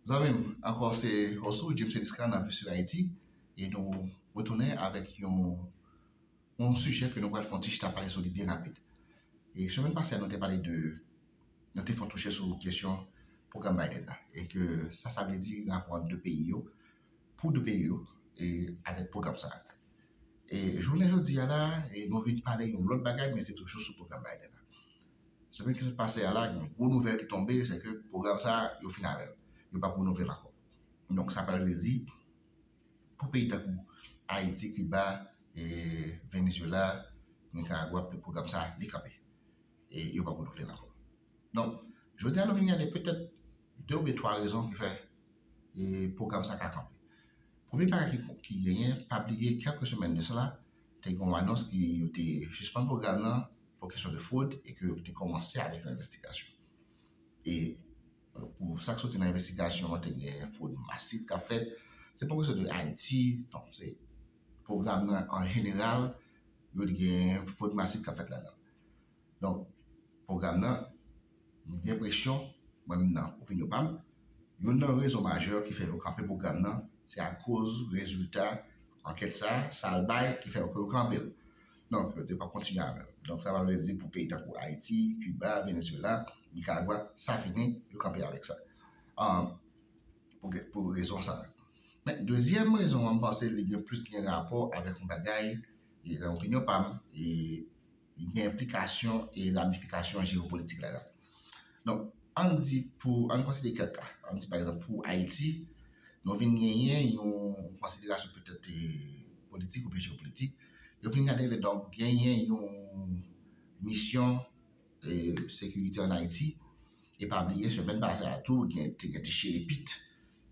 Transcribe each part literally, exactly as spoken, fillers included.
Zanmi m, ankò se Rossou, James Eliscar nan Vue sur Haïti, e nou retounen avèk yon, yon sijè ke nou pral fè yon ti chita pale sou li byen rapid. E semèn pase a, nou te pale de, nou te fè yon touche sou kesyon pwogram Biden nan, e ke sa, sa vle di rapò ant de peyi yo, pou de peyi yo, e avèk pwogram sa. E jounen jodi a la, e nou vin pale yon lòt bagay, men se toujou sou pwogram Biden nan. Semèn ki sot pase a la, gen yon gwo nouvèl ki tonbe, se ke pwogram sa, yo fin avè l. Yo p ap renouvle l ankò. Donk, sa pral vle di, pou peyi tankou Ayiti, Kiba, e Venezuela, Nicaragua, pwogram sa, li kanpe. E yo p ap renouvle l ankò. Donk, jodi a, nou vin gade petèt de oubyen twa rezon ki fè e pwogram sa ka kanpe. Premye bagay ki, ki genyen, pa bliye, kèlke semèn de sela, te gen yon anons ki yo te sispann pwogram nan pou kesyon de fwod e ke yo te kòmanse avèk yon envestigasyon. E, e, pou sa k soti nan envestigasyon an, te gen fwod masif k ap fèt. Se pa kesyon de Ayiti, non, se pwogram nan an jeneral, yo te gen fwod masif k ap fèt ladan l. Donk, pwogram nan, m gen enpresyon, mwen menm nan opinyon pa m, youn nan rezon majè ki fè yo kanpe pwogram nan, se akoz rezilta ankèt sa, sa l bay ki fè yo kanpe l. Donk, yo di yo p ap kontinye avè l. Donk, sa vle di pou peyi tankou Ayiti, Kiba, Venezuela, Nicaragua, sa fini, yo kanpe avèk sa. An, pou, pou rezon sa. Men, dezyèm rezon an, m panse li gen plis gen rapò avèk yon bagay, e, nan opinyon pa m, e, li gen enplikasyon e ramifikasyon jewopolitik ladan. Donk, ann di pou, ann konsidere kèk ka. Ann di, pa egzanp, pou Ayiti, nou vin genyen yon konsiderasyon petèt, e, politik oubyen jewopolitik. Yo vin gade, donk, genyen yon misyon, e, sekirite ann Ayiti. E pa bliye, semèn pase a tou, gen, te gen ti chirepit,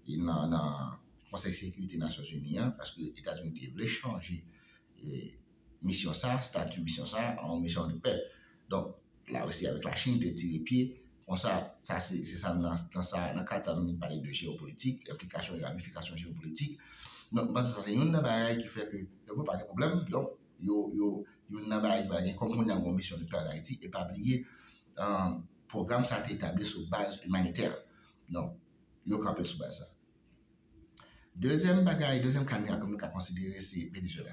e, nan, nan Konsèy Sekirite Nasyonzini an, paske Etazini te vle chanje, e, misyon sa, stati misyon sa, an yon misyon de pè. Donk, Larisi avèk Lachin te tire pye, konsa, sa se, se sa nan, nan sa, nan kad sa nou pale de jewopolitik, enplikasyon e ramifikasyon jewopolitik. Donk, m panse sa se youn nan bagay ki fè ke yo pa gen pwoblèm. Donk, yo, yo, youn nan bagay ki pa gen, kòm kounye a gen yon misyon de pè ann Ayiti, e pa bliye, e, pwogram sa te etabli sou baz imanitè. Donk, yo kanpe l sou baz sa. Dezyèm bagay, dezyèm ka nou ka konsidere, se Venezuela.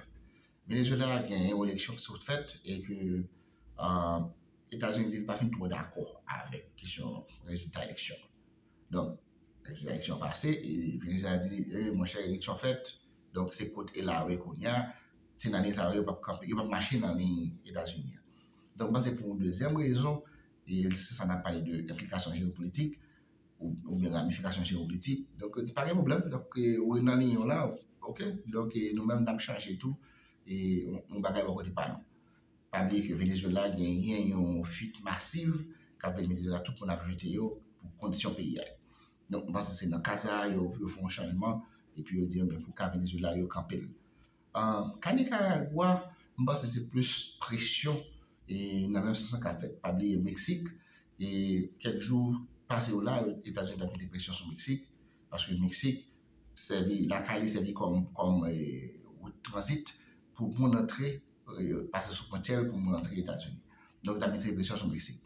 Venezuela gen yon eleksyon ki sot fèt e ke, e, Etazini di li pa fin twò dakò avèk kesyon rezilta eleksyon. Donk, rezilta eleksyon pase, e Venezuela di, e, monchè, eleksyon fèt, donk se kot e la wi kounye a, se nan liy sa yo, yo p ap kanpe, yo p ap mache nan liy Etazini an. Donk, m panse pou yon dezyèm rezon, e se sa n ap pale de enplikasyon jewopolitik, ou, oubyen ramifikasyon jewopolitik. Donk, yo di pa gen pwoblèm. Donk, e, ou nan linyon la, oke. Donk, e, nou menm, n ap chanje tou, e, yon, yon bagay bò kote pa nou. Pa bliye ke Venezuela genyen yon fuit masiv k ap vin Venezuela, tout moun ap jete yo pou kondisyon peyi a. Donk, m panse se nan ka sa a, yo, yo fè yon chanjman, epi yo di, ebyen, pou ka Venezuela, yo kanpe l. Ka Nicaragua, m panse se plis presyon, e, nan menm sans lan k ap fèt. Pa bliye Meksik, e, kèk jou pase yo la, Etazini t ap mete presyon sou Meksik, paske Meksik sèvi, lakay li sèvi kòm, kòm, e, wout tranzit pou moun antre, e, pase sou fwontyè l pou moun antre Etazini. Donk, yo t ap mete presyon sou Meksik.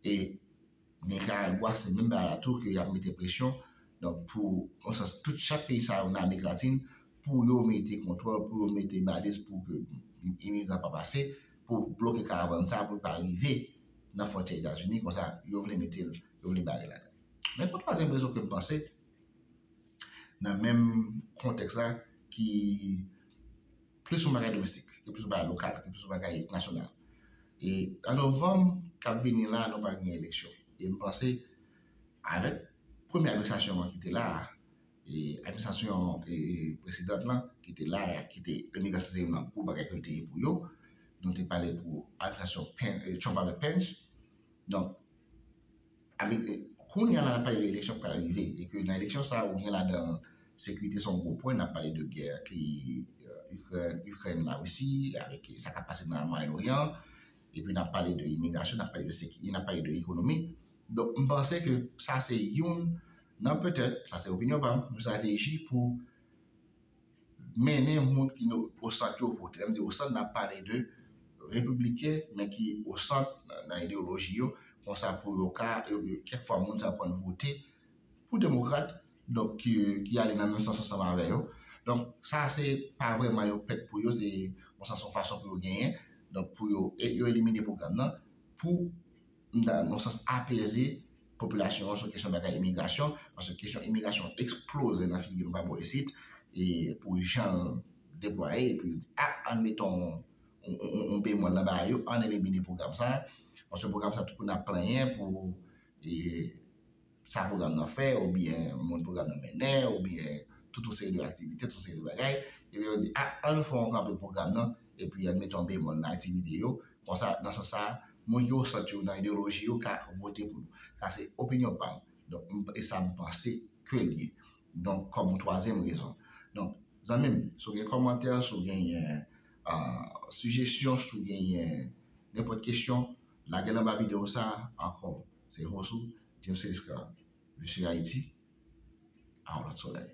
E Nicaragua, se menm bagay la tou ke y ap mete presyon. Donk, pou, nan sans, tout chak peyi sa yo nan Amerik Latin, pou yo mete kontwòl, pou yo mete baliz pou ke imigran pa pase, pou bloke karavàn sa, pou l pa rive nan fwontyè Etazini, konsa, yo vle mete l, yo vle bare l ladan. Men pou twazyèm rezon ke m panse, nan menm kontèks la, ki plis yon bagay domestik, ki plis yon bagay lokal, ki plis yon bagay nasyonal. E an novanm k ap vini la, nou pral gen eleksyon. E m panse, avèk premye administrasyon an ki te la a, e administrasyon, e, presedan lan ki te la a, ki te, imigrasyon se youn nan gwo bagay ke l te ye pou yo. Nou te pale pou administrasyon Pen-, e, Trump avèk Pence. Donk, avèk, e, kounye a la, n ap pale de eleksyon k pral rive, e ke nan eleksyon sa a, ou gen ladan sekirite, se yon gwo pwen, n ap pale de gè ki, e, Ikrèn, Ikrèn, Larisi, avèk sa k ap pase nan Mwayen Oryan, epi n ap pale de imigrasyon, n ap pale de seki-, n ap pale de ekonomi. Donk, m panse ke sa se youn nan petèt, sa se opinyon pa m, yon estrateji pou mennen moun ki nan, o sant yo vote. Lè m di o sant, n ap pale de repibliken, men ki o sant nan, nan ideyoloji yo, konsa pou yo ka, yo, yo, kèk fwa moun sa yo konn vote pou demokrat, donk, ki, ki ale nan menm sans ansanm avè yo. Donk, sa se pa vrèman yo pèt pou yo, se yon sans, yon fason pou yo genyen. Donk, pou yo, e, yo elimine pwogram nan, pou, nan yon sans, apeze popilasyon an sou kesyon bagay imigrasyon, paske kesyon imigrasyon eksploze nan figi nou pa bò isit, e pou jan l deplwaye, epi yo di, a, ann mete yon, yon, yon, yon bemòl nan bagay yo, ann elimine pwogram sa, paske pwogram sa, tout moun ap plenyen pou, e, sa pwogram nan fè, oubyen moun pwogram nan mennen, oubyen tout yon seri de aktivite, tout yon seri de bagay, epi yo di, a, ann fè yon kanpe pwogram nan, epi ann mete yon bemòl nan aktivite yo, konsa, nan sans sa, moun ki resant yo nan ideyoloji yo ka vote pou nou. Sa se opinyon pa m. Donk, m, e sa m panse ke l ye. Donk, kòm yon twazyèm rezon. Donk, zanmi m, si w gen kòmantè, si w genyen, ah, sijesyon, si w genyen nenpòt kesyon, lage l anba videyo sa a. Ankò, se host ou, James Eliscar, Visye Ayiti, a yon lòt solèy.